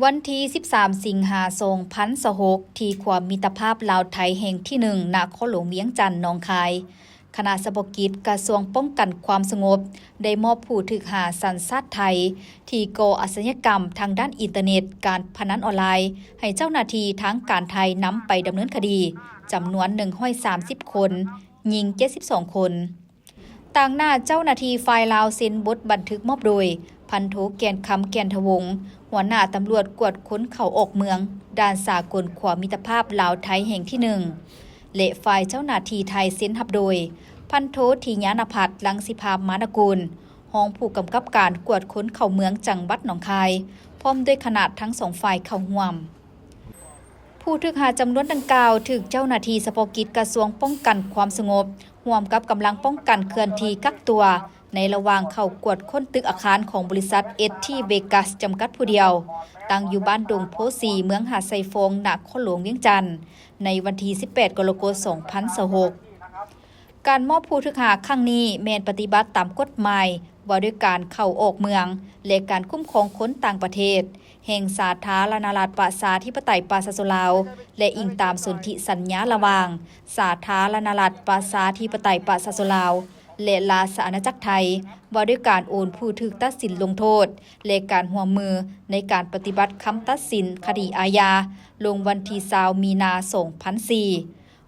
ວັນທີສິບສາມ ສິງຫາ ສອງພັນຊາວຫົກ ທີ່ຂົວມິດຕະພາບລາວ-ໄທແຫ່ງທີໜຶ່ງ ນະຄອນຫຼວງວຽງຈັນ ໜອງຄາຍ, ຄະນະສະເພາະກິດກະຊວງປ້ອງກັນຄວາມສະຫງົບ ໄດ້ມອບຜູ້ຖືກຫາສັນຊາດໄທ ທີ່ກໍ່ອາຊະຍາກຳທາງດ້ານອິນເຕີເນັດ, ການພະນັນອອນລາຍ ໃຫ້ເຈົ້າໜ້າທີ່ທາງການໄທນຳໄປດຳເນີນຄະດີ ຈຳນວນໜຶ່ງຮ້ອຍສາມສິບຄົນ, ຍິງເຈັດສິບສອງຄົນ. ຕາງໜ້າເຈົ້າໜ້າທີ່ຝ່າຍລາວເຊັນບົດບັນທຶກມອບໂດຍ ພັນໂທ ແກ່ນຄຳ ແກ່ນທະວົງ, ຫົວໜ້າຕຳຫຼວດກວດຄົນເຂົ້າອອກເມືອງ ດ່ານສາກົນຂົວມິດຕະພາບລາວ-ໄທແຫ່ງທີໜຶ່ງ ແລະ ຝ່າຍເຈົ້າໜ້າທີ່ໄທເຊັນຮັບໂດຍ ພັນໂທ ທິຍານະພັດ ລັງສິພາມານະກຸນ, ຮອງຜູ້ກຳກັບການກວດຄົນເຂົ້າເມືອງຈັງຫວັດໜອງຄາຍ, ພ້ອມດ້ວຍຄະນະທັງສອງຝ່າຍເຂົ້າຮ່ວມ. ຜູ້ຖືກຫາຈຳນວນດັ່ງກ່າວ ຖືກເຈົ້າໜ້າທີ່ສະເພາະກິດກະຊວງປ້ອງກັນຄວາມສະຫງົບ ຮ່ວມກັບກຳລັງປ້ອງກັນເຄື່ອນທີ່ກັກຕົວ ໃນລະຫວ່າງເຂົ້າກວດຄົ້ນຕຶກອາຄານຂອງບໍລິສັດ ເອສທີ ເວກັສ ຈຳກັດຜູ້ດຽວ, ຕັ້ງຢູ່ບ້ານດົງໂພສີ ເມືອງຫາດຊາຍຟອງ ນະຄອນຫຼວງວຽງຈັນ ໃນວັນທີສິບແປດ ກໍລະກົດ ສອງພັນຊາວຫົກ. ການມອບຜູ້ຖືກຫາຄັ້ງນີ້ແມ່ນປະຕິບັດຕາມກົດໝາຍວ່າດ້ວຍການເຂົ້າອອກເມືອງ ແລະ ການຄຸ້ມຄອງຄົນຕ່າງປະເທດ ແຫ່ງສາທາລະນະລັດປະຊາທິປະໄຕປະຊາຊົນລາວ ແລະ ອີງຕາມສົນທິສັນຍາລະຫວ່າງສາທາລະນະລັດປະຊາທິປະໄຕປະຊາຊົນລາວ ແລະ ລາຊະອານາຈັກໄທ ວ່າດ້ວຍການໂອນຜູ້ຖືກຕັດສິນລົງໂທດ ແລະ ການຮ່ວມມືໃນການປະຕິບັດຄຳຕັດສິນຄະດີອາຍາ ລົງວັນທີຊາວ ມີນາ ສອງພັນສີ່.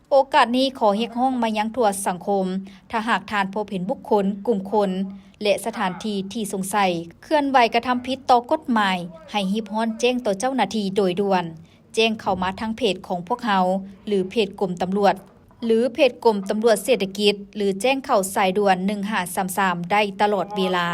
ໂອກາດນີ້ ຂໍຮຽກຮ້ອງມາຍັງທົ່ວສັງຄົມ, ຖ້າຫາກທ່ານພົບເຫັນບຸກຄົນ, ກຸ່ມຄົນ ແລະ ສະຖານທີ່ທີ່ສົງໄສເຄື່ອນໄຫວກະທຳຜິດຕໍ່ກົດໝາຍ, ໃຫ້ຮີບຮ້ອນແຈ້ງຕໍ່ເຈົ້າໜ້າທີ່ໂດຍດ່ວນ, ແຈ້ງເຂົ້າມາທາງເພຈຂອງພວກເຮົາ ຫຼື ເພຈກົມຕຳຫຼວດ ຫຼື ເພຈກົມຕຳຫຼວດເສດຖະກິດ ຫຼື ແຈ້ງເຂົ້າສາຍດ່ວນ ໜຶ່ງຫ້າສາມສາມ ໄດ້ຕະຫຼອດເວລາ.